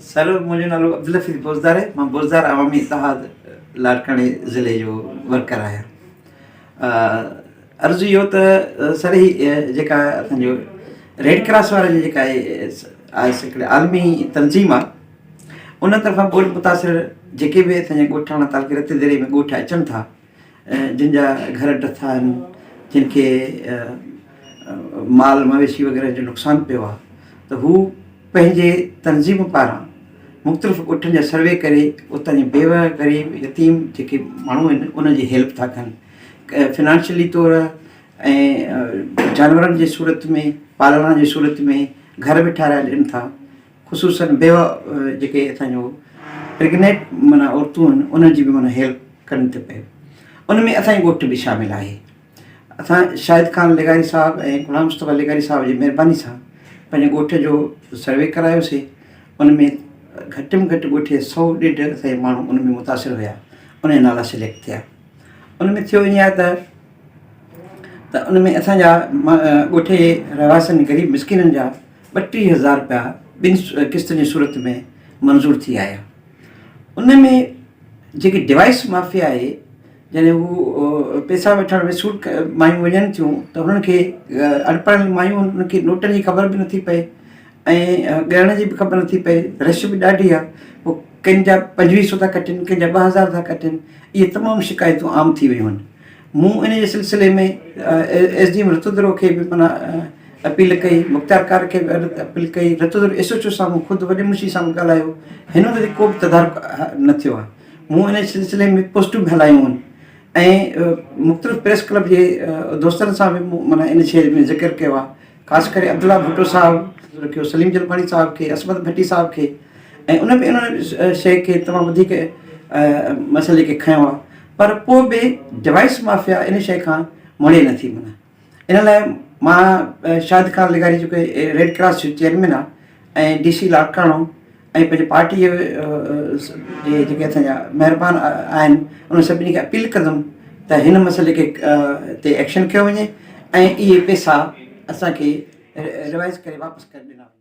سر منهنجو نالو عبدالحفيظ بوزدار آهي مان بوزدار عوامي اتحاد لاڙڪاڻي ضلعي جو ورڪر آهيان. عرض اهو ته سر هي جيڪا اسانجو ريڊ ڪراس وارن جي جيڪا آهي هڪڙي عالمي تنظيم آهي ان طرفان ٻوڏ متاثر جيڪي به اسانجا ڳوٺاڻا تعلقي رتي ديري ۾ ڳوٺ اچن ٿا جن جا گهر ڊٿا آهن جن کي مال مويشي وغيره جو نقصان پيو آهي ته هو پنهنجي تنظيم پاران مختلف ڳوٺن جا سروي ڪري اتان جي بيوه غريب يتيم جيڪي ماڻهو آهن انهن جي هيلپ ٿا ڪن فنانشلي طور ۽ جانورن جي صورت ۾ پالڻا جي صورت ۾ گهر به ٺاهرائي ڏين ٿا خصوصن بيوه جيڪي اسانجو پريگنيٽ معنيٰ عورتون آهن انهن جي به معنيٰ هيلپ ڪن ٿي پيو ان ۾ اسانجي ڳوٺ به شامل آهي اسان شاهد خان لغاري صاحب ۽ غلام مصطفيٰ لغاري صاحب جي مهرباني سان پنهنجي ڳوٺ جو سروي ڪرايوسي ان ۾ گهٽ ۾ گهٽ ڳوٺ جا سو ڏيڍ اسان جا ماڻهو ان ۾ متاثر هيا ان جا نالا سليڪٽ ٿيا ان ۾ ٿيو ائين آهي ته ته ان ۾ اسان جا ڳوٺ جي رهواسين غريب مسڪينن جا 32 هزار روپيا ٻن قسطن جي صورت ۾ منظور ٿي آيا ان ۾ جيڪي ڊوائس مافيا آهي جڏهن هو پئسا وٺڻ وصول مايون وڃن ٿيون ته هنن کي اڻپڙهيل مايون هنن کي نوٽن جي خبر به نٿي پئي ۽ ڳڻڻ جي به خبر نٿي پئي رش به ڏاڍي آهي پوء ڪن جا 25 سو ٿا ڪٽن ڪن جا 2000 ٿا ڪٽن اهي تمام شڪايتون عام ٿي ويون آهن مون ان جي سلسلي ۾ ايس ڊي ايم رتودرو کي به معنيٰ اپيل ڪئي مختيارڪار کي به اپيل ڪئي رتودرو ايس ايچ او سامهون خود وڏي منشي سامهون ڳالهايو هن وقت تائين ڪو به تدارڪ نه ٿيو آهي مون ان سلسلي ۾ پوسٽون به هلايون آهن ۽ مختلف پريس ڪلب جي دوستن سان به مون معنيٰ ان شيء ۾ ذڪر ڪيو آهي خاص ڪري عبدالله ڀٽو صاحب رکيو سليم جلباڻي صاحب کي عصمت ڀٽي صاحب کي ۽ ان به ان شيء کي تمام وڌيڪ مسئلي کي کنيو آهي پر پوء به ڊوائس مافيا ان شيء کان مڙي نٿي معنيٰ ان لاء مان شاهد خان لغاري جيڪو ريڊ ڪراس جو چيئرمين آهي ۽ ڊي سي لاڙڪاڻو ۽ پنهنجي پارٽي جي جيڪي اسان جا مهربان آهن انهن سڀني کي اپيل ڪندم ته هن مسئلي کي تي ايڪشن ڪيو وڃي ۽ اهي پئسا اسان کي روائز ڪري واپس ڪري ڏنا وڃن.